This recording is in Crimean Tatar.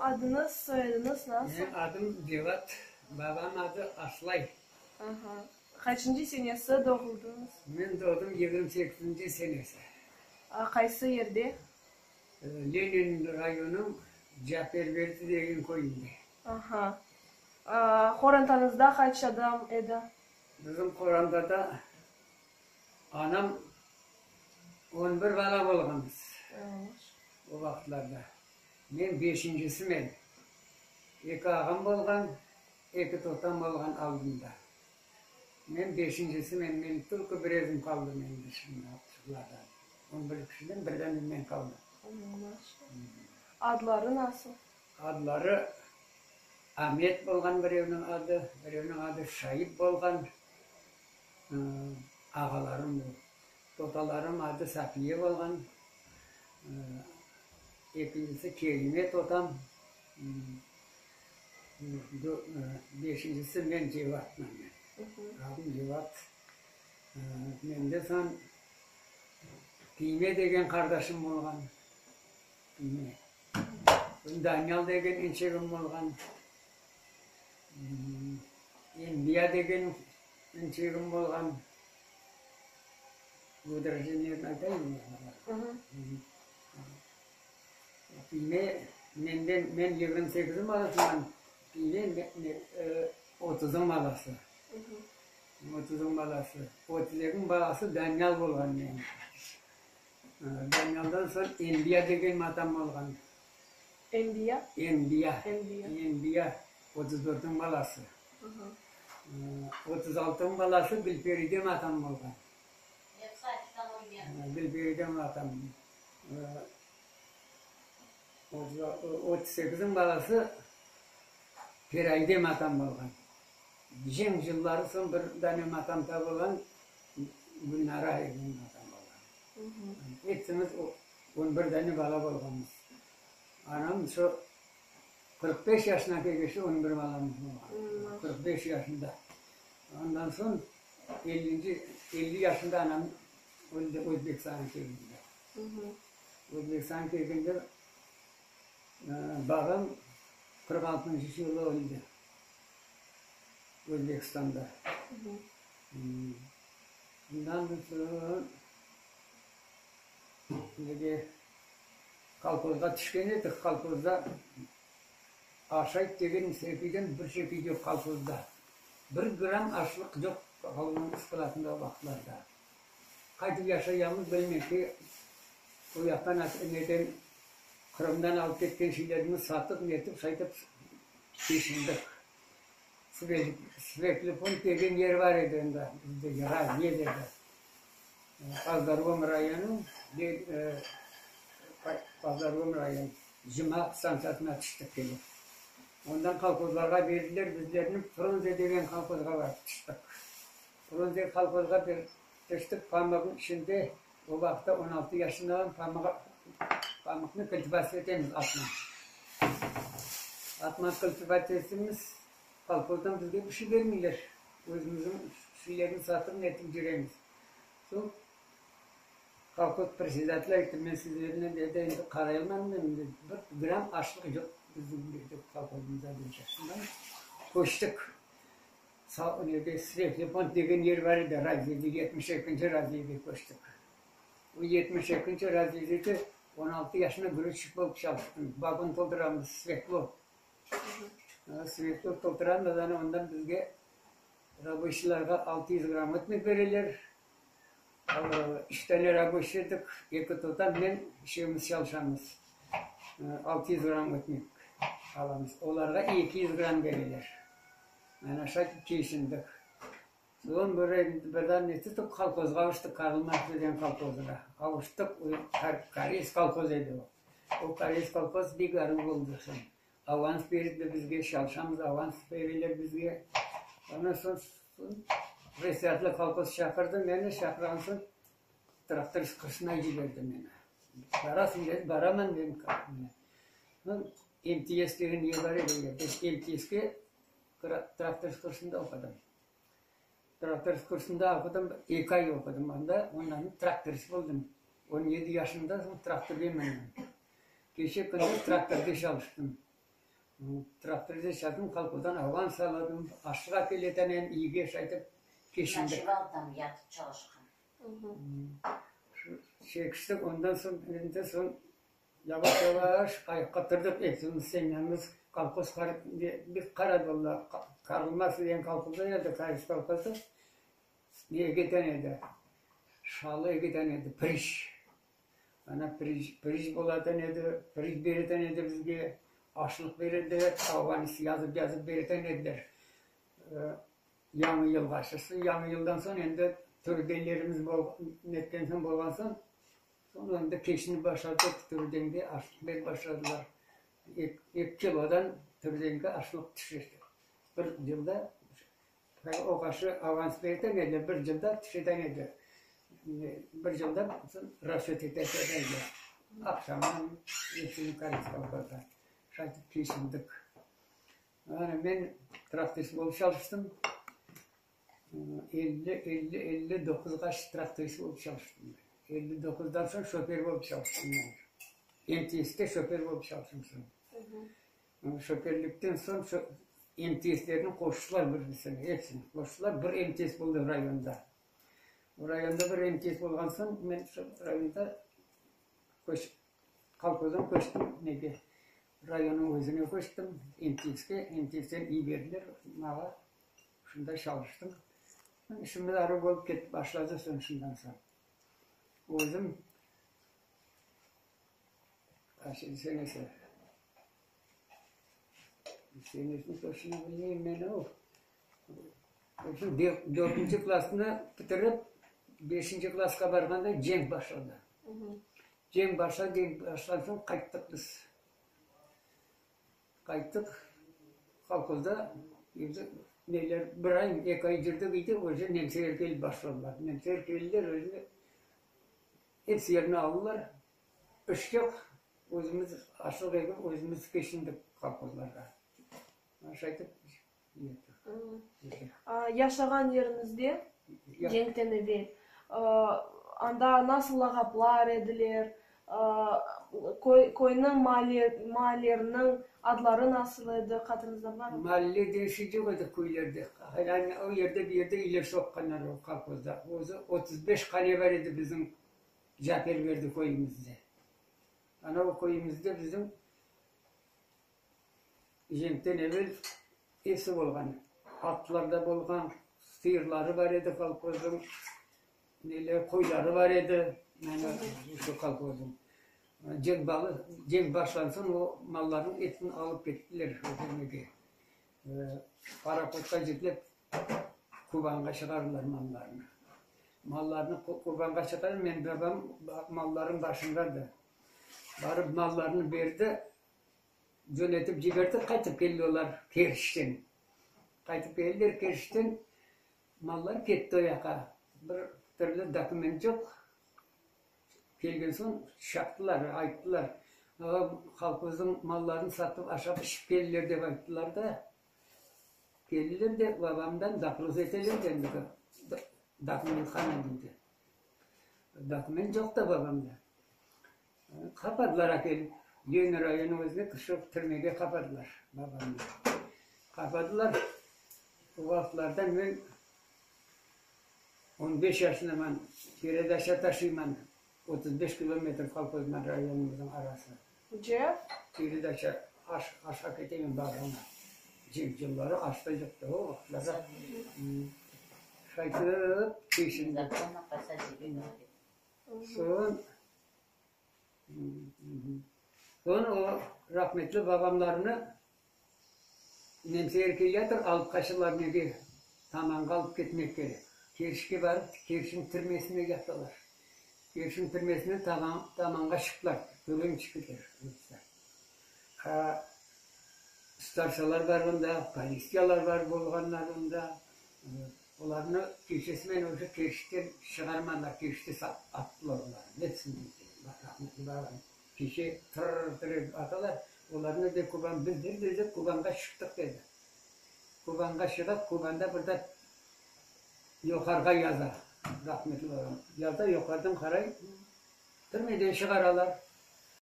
Adıñız, soyadıñız nasıl? Menim adım Cevat, babam adı Aslay. Aha. Qaçıncı senesi doğuldıñız? Men doğdım 28-nci senesi. Qaysı yerde? Lenin rayonıñ Caferberdi degen köyünde. Aha. Qorantañızda qaç adam edi? Bizim qorantada anam on bir bala bolğanmız o vaqıtlarda. Men beşincisimen. Eki ağam bolğan, eki totam bolğan aldımda. Men beşincisimen, men tülkü bir özüm qaldım endi şimdi şulardan. On bir kişiden bir dane men qaldım. Adları nasıl? Adları Amet bolğan birevniñ adı, birevniñ adı Şaip bolğan, ağalarım bu. Totalarım adı Safiye bolğan, ekincisi Kerime totam, beşincisi men Cevatman men. Adım Cevat. Menden soñ Piyme degen qardaşım bolğan, Piyme. Danyal degen inçegim bolğan, Enbiya degen inçegim bolğan. Gudrojeniyerini aytayım mı? Piyme menden, men 28-niñ balasıman, Piyme otuzıñ balası. Otuzıñ balası. 32-niñ balası Danyal bolğan menim. Danyaldan soñ Enbiya degen matam bolğan. Enbiya? Enbiya. Enbiya, 34-niñ balası. 36-nıñ balası Gülperide matam bolğan. Gülperide matam. 38-niñ balası Perayde matam bolğan. Cenk yılları soñ bir dane matam tapılğan, Gülnara degen matam bolğan. Epsimiz on bir dane bala bolğanmız. Anam şu 45 yaşına kelgende on bir balamız bolğan. 45 yaşında. Ondan soñ ellinci, elli yaşında anam öldi Özbekistanğa kelgende. Özbekistanğa kelgende babam 46-ncı yılı öldi Özbekistanda. Bundan soñ nege kolhozğa tüşken edik, kolhozda aşayt degen sepiyden bir sepiy yoq kolhozda. Bir gramm aşlıq yoq kolhoznıñ ıskladında o vaqıtlarda. Qaytıp yaşayamız bilmey ki, o yaqtan neden Qırımdan alıp ketken şeylerimizni satıp netip şaytip keçindik. Svetlifon degen yer bar edi anda, bizde Razvedada. Pazargom rayonı, Pazargom rayonı, Cuma stantsiyasına tüştik kelip. Ondan kolhozlarğa berdiler, bizlerni Frunze degen kolhozğa barıp tüştik. Frunze kolhozğa tüştik, pamıqnıñ içinde, o vaqıtta 16 yaşındamın, pamıqnı kultivatsiya etemiz atman. Atman kultivatsiya etsemiz, Kolhozdan bizge bir şey bermeyler, özümizniñ şeylerni satıp netip cüremiz. Soñ kolhoz predsedateli ayttı, men sizlernen dedi, endi qarayalmam men, dedi, bir gramm aşlıq yoq bizim dedi kolhozımızda dedi. Şundan köçtik. Nede Svetli degen yer bar edi, razvedde, 72-nci razvedge köçtik. O 72-nci razvedde 16 yaşında gruzçik bolıp çalıştım, vagon toldıramız, sveklo. Sveklo toltıramız, ana ondan bizge raboçiylarğa 600 gramm ötmek bereler. Üç tane raboçiy edik, eki totam, men, üçevimiz çalışamız. 600 gramm ötmek alamız. Olarğa 200 gramm bereler. Ana şaytip keçindik. Soñ bir birden ne tutıp kolhozğa avuştıq, Karl Marks degen kolhozğa avuştıq. Koreys kolhoz edi o. O koreys kolhoz bek aruv oldı soñ. Avans berdi bizge, çalışamız, avans bereler bizge. Ondan soñ predsedatelь kolhoz çaqırdı meni, çaqırğan soñ traktorist kursuna yiberdi meni. Barasıñ dedi, baraman dedim. Soñ MTS degen yer bar edi o yerde, MTSke traktorist kursunda oqudım. Traktorist kursunda oqudım, eki ay oqudım anda, ondan traktorist boldım. On yedi yaşımda soñ traktorge mindim. Gece-kündüz traktorda çalıştım. Traktorda çalıştım, kolhozdan avans aladım, aşlıq akeleten edim, iyge şaytip keçindik. Naçevaldan yatıp çalışqan. Şu çekiştik, ondan soñ, endi soñ yavaş-yavaş ayaqqa turdıq, epimiz semyamız kolhoz biz qaradı, Karl Marks degen kolhozda edi, Kayıs kolhozı, eki dane edi, şalı eki dane edi, piriç. Ana piriç, piriç bolatan edi, piriç bereten edi bizge, aşlıq berediler, avans yazıp-yazıp bereten ediler. Yañı yılğa şıqsın, yañı yıldan soñ endi türdenlerimiz netken soñ bolğan soñ, soñ endi keçinip başladıq, türdenge aşlıq berip başladılar. Eki kilodan türdenge aşlıq tüşti. Bir yılda o qaşı avans bergen ediler, bir yılda tüşeden edi. Bir yılda soñ rasçöt eteken ediler. Aqşamdan hepsini kolhozda. Şaytip keçindik. Ana, men traktorist olıp çalıştım. 50, 50, 59-ğa traktorist olıp çalıştım. 59-dan soñ şofer olıp çalıştım men. MTS-te şofer olıp çalıştım soñ. Şoferlikten soñ MTS-lerni qoştılar bir-birisine, hepsini qoştılar. Bir MTS boldı rayonda. Rayonda bir MTS bolğan soñ, men şo rayonda köçip, kolhozdan köçtim nege, rayonnıñ özüne köçtim, MTS-ke. MTS-ten yiberdiler maña, şunda çalıştım. İşimiz arı bolıp ketip başladı soñ şundan soñ. Özüm qaçıncı senesi? Senesini toçno bilmeyim men o. Dörtünci klassnı bitirip, beşinci klassqa barğanda cenk başladı. Cenk başladı, cenk başlağan soñ qayttıq biz. Qayttıq, kolhozda endi neler, bir ay, eki ay yürdik iydi, özi nemseler kelip başladılar. Nemseler keldiler, özü episi yerini aldılar. İş yoq, özümiz aşlıq egip, özümiz keçindik kolhozlarda. Şaytip Yaşağan yeriñizde cenkten evel anda nasıl lağaplar ediler, köyniñ maalleriniñ adları nasıl edi, hatırıñızda barmı? Maalle degen şey yoq edi köylerde. Yani o yerde bir yerde iler soqqanlar o kolhozda. Özü 35 qale bar edi bizim Caferberdi köyümizde. Ana o köyümizde bizim Cenkten evel episi bolğan. Atlar da bolğan, sıyırları bar edi kolhozdıñ, neler, qoyları bar edi, mana şu kolhozdıñ. Cenk balı, cenk başlansın o mallarnıñ epsini alıp kettiler nege, parohodqa yüklep Kubanğa çıqardılar mallarnı. Mallarnı Kubanğa çıqarıp, menim babam mallarnıñ başındadı. Barıp mallarnı berdi. Cönetip ciberdi, qaytıp keldi olar Kerçten. Qaytıp keldiler Kerçten, mallar ketti o yaqa. Bir türlü dokument yoq. Kelgen soñ çaqtılar, ayttılar, Ağa, kolhozdıñ mallarını satıp aşap-içip keldiler dep ayttılar da. Keldiler de babamdan dopruz eteler de endi, dokument qana dedi. Dokument yoq da babamda. Qapadılar akelip, Lenin rayonınıñ özüne şu türmege qapadılar babamnı. Qapadılar, o vaqıtlarda men on beş yaşındaman, peredaça taşıyman, 35 kilometr kolhozman rayonımıznıñ arası. Ce? Peredaça, aş, aşqa ketemen babama. Cenk yılları aş da yoqtı o vaqıtlarda. Şaytip keçindik. Soñ, soñ o rahmetli babamlarnı nemseler kelyadır, alıp qaçırlar nege, Tamanğa alıp ketmek kerek. Kerçke barıp, Kerçniñ türmesine yatalar. Kerçniñ türmesinden Taman, Tamanğa çıqtılar, Tögençikkeler. Starşalar bar onda, politsiyalar bar bolğanlar onda. Olarnı keçesinen özü Kerçten çıqarmadılar, Kerçte attılar olarnı, hepsini, rahmetli babam. Keçe tır-tır etip atalar, olarnı de Kuban, biz bir de Kubanğa çıqtıq, dedi. Kubanğa çıqıp, Kubanda bir de yuqarığa yaza, rahmetli babam. Yaza, yuqarıdan qaray, türmeden çıqaralar.